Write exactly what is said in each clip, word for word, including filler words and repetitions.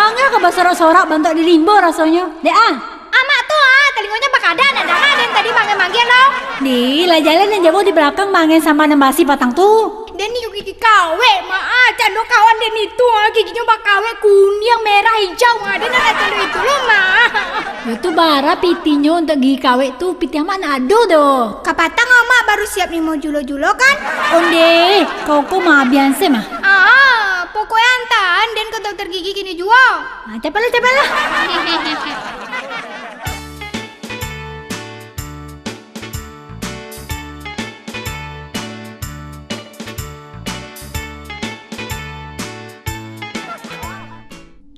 Angah ka basorak-sorak bantuak di rimbo rasonyo. Dek ah. Amak tu ah, talingonyo bakadan, ado mah den tadi mangin-mangin lo. Di, lah jaleh den jauah di balakang mangin samba nan basi patang tu. Den ni gigi kawek, Mak. Ah, cando kawan den itu, ah, giginyo bakawek, kuniang, merah, hijau, ah. Den nak cando itu lo, Mak. Yo tu bara pitinyo untuak gigi kawek tu, pitih amak nak ado doh. Kapatang amak baru siap nimo julo-julo kan? Onde, kau ko mah bian se mah. Ah, pokoknyo antaan den ka dokter gigi kini juo. Ah, capeklah, capeklah.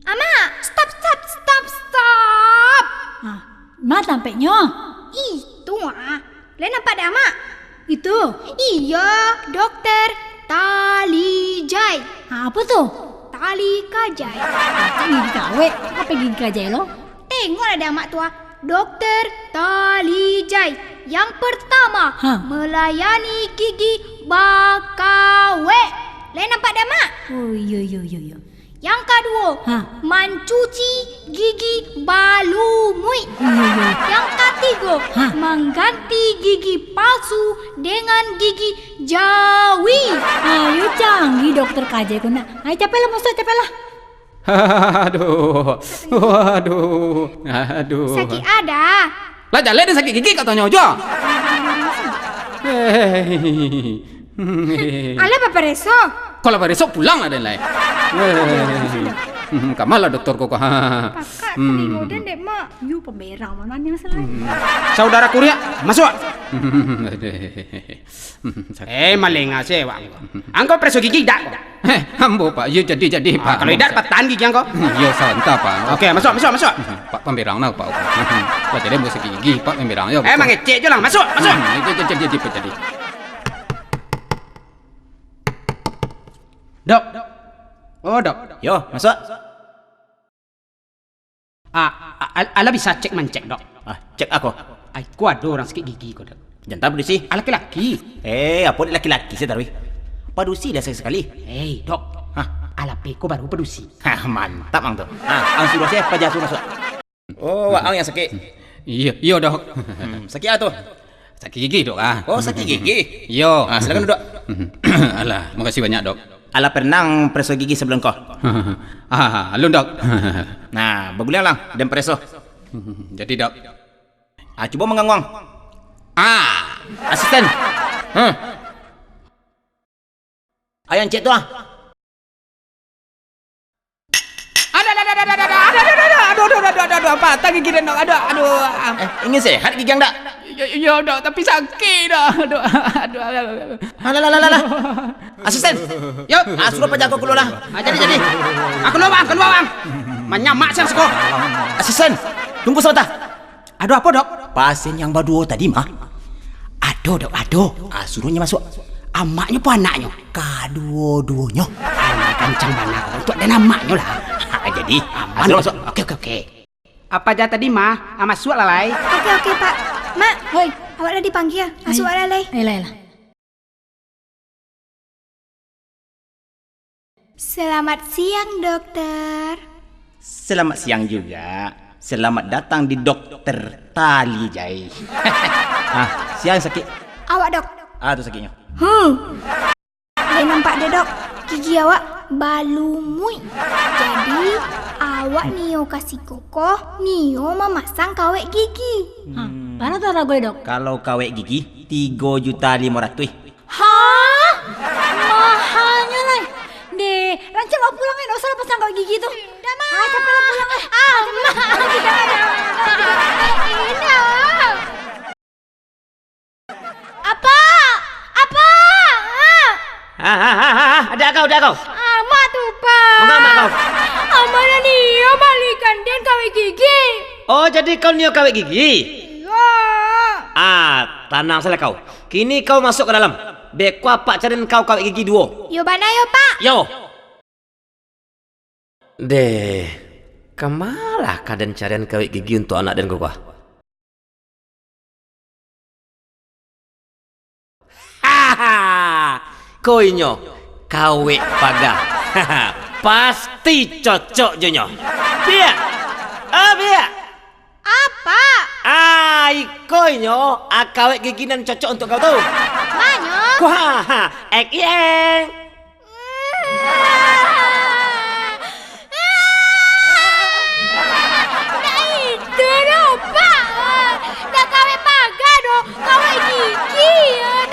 Amak, stop, stop, stop, stop. Ah, ma tampeknyo? Itu ah. Lai nampak dek Amak? Itu? Iyo, Dokter Tali Jai. Ah, apo tu? Tali kajai. Gigi kawek, apo gigi kajai lo? Tengoklah dek Amak tu ah. Dokter Tali Jai. Yang pertama, ha, melayani gigi bakawek. Lai nampak dek Amak? Oh, iyo, iyo, iyo, iyo. Yang kaduo, ha, mancuci gigi balumuik. Iyo, iyo. Yang katigo, ha, mangganti gigi palsu dengan gigi jawi. Ayo, canggih dokter kajai ko nak. Ayo, capeklah, Ustaz, capeklah. Aduh, aduh, aduh. Sakik ado? Lah jaleh den sakik gigi katonyo jo. Hei. Alah bapareso. Kalau pareso pulanglah den lai. Hei. Kamalah dokter ko ko. Pakak talingo den dek Mak. Yo pamberang mano nan salah. Saudara kuria, masuk. Eh, malengah se wak. Angkau pareso gigi dak ko? Heh, ambo, Pak. Yo, jadi, jadi, Pak. Ah, kalau idak, patahan gigi angkau. Yo, santa, Pak. Oke, masuk, masuk, masuk. Pak, pamberang nah, Pak. Lah jadi ambo sakik gigi, Pak, pamberang yo. Eh, mangecek jo lah. Masuk, masuk. Hmm, jadi, jadi, jadi, jadi. Dok. Oh, Dok. Yo, masuk. Ah, a-, a-, alah bisa cek mancek, Dok? Ah, cek ako? Ai, ko ado urang sakik gigi ko, Dok. Jan tahu padusi. Ah, laki-laki. Eh, apo dek laki-laki se taruih? Padusi lah sakali-sakali. Hei, Dok. Hah? Alah pe ko baru padusi. Hah, mantap ang tu. Ah, ang suruah se, paja suruah masuak. Oh, waang yang sakik? Iyo, iyo, Dok. Hmm, sakik apo tu? Sakik gigi, Dok, ah. Oh, sakik gigi? Iyo. Ah, silakan duduk. Alah, makasih banyak, Dok. Alah pernah pareso gigi sabalun ko? Ah, alun, Dok. Nah, baguliang lah, den pareso. Jadi, Dok. Ah, cubo manganguang. Ah, asisten. Hah? Ayo, cek tu, ah. Aduh, aduh, aduh, aduh, aduh, aduh, patah gigi den, Dok. Aduh, aduh, ah. Eh, ingin sehat gigi ang, Dok? Iyo, iyo, Dok, tapi sakik, Dok. Aduh, aduh, aduh, aduh. Alah, alah, alah, alah. Asisten, yo, ah, suruah paja ko kalua lah. Ah, jadi, jadi. Ah, kalua, Bang, kalua, Bang. Manyamak siang siko. Asisten, tunggu sabanta. Ado apo, Dok? Pasien yang baduo tadi mah? Ado, Dok, ado. Ah, suruahnyo masuak. Amaknyo po anaknyo? Kaduo-duonyo. Alah, kancang bana ko. Untuak den amaknyo lah. Ah, jadi, aman masuak. Oke, oke, oke. Apo ja tadi mah? Ah, masuak lah, lai. Oke, oke, Pak. Mak, hoi, awak lah dipanggia. Masuak lah, lai. Ayolah, ayolah. Selamat siang, Dokter. Selamat siang juga. Selamat datang di Dokter Tali Jai. Ah, sia sakik? Awak, Dok. Ah, tu sakiknyo. Hmm. Lai nampak dek, Dok. Gigi awak balumuik. Jadi, awak nio ka siko ko, nio mamasang kawek gigi. Ha, bara tu arago, Dok? Kalau kawek gigi, tigo juta limo ratuih. Hah? Mahalnyo lai. Deh, rancak bawa pulang, eh. Ndak usah lah pasang kawek gigi tu. Ndak, Mak. Ah, capeklah pulang, eh. Ah, Mak. Indak. Apa? Apa? Ah. Ah, ah, ah, ah, ah. Adak kau, adak kau. Amak tu, Pak. Manga amak kau? Amak lah nio balikan den kawek gigi. Oh, jadi kau nio kawek gigi? Iyo. Ah, tanang salah kau. Kini kau masuak ka dalam. Beko apak carian kau kawek gigi duo. Yo bana yo, Pak. Yo. Deh, kamalah ka den carian kawek gigi untuak anak den ko, Pak? Haha, ko inyo, kawek paga. Pasti cocok jo nyo. Biak. Ah, biak. Apa? Ah, iko inyo, ah, kawek gigi nan cocok untuk kau tu. Manyo? Kuah, ha, ek ieng. Ndak itu doh, Pak. Ndak kawek paga doh, kawek gigi.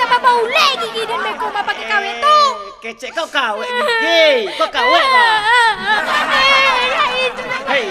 Tambah baulek gigi den beko mapakai kawek tu. Kecek kau kawek gigi, kau kawek kau. Ndak itu. Hei.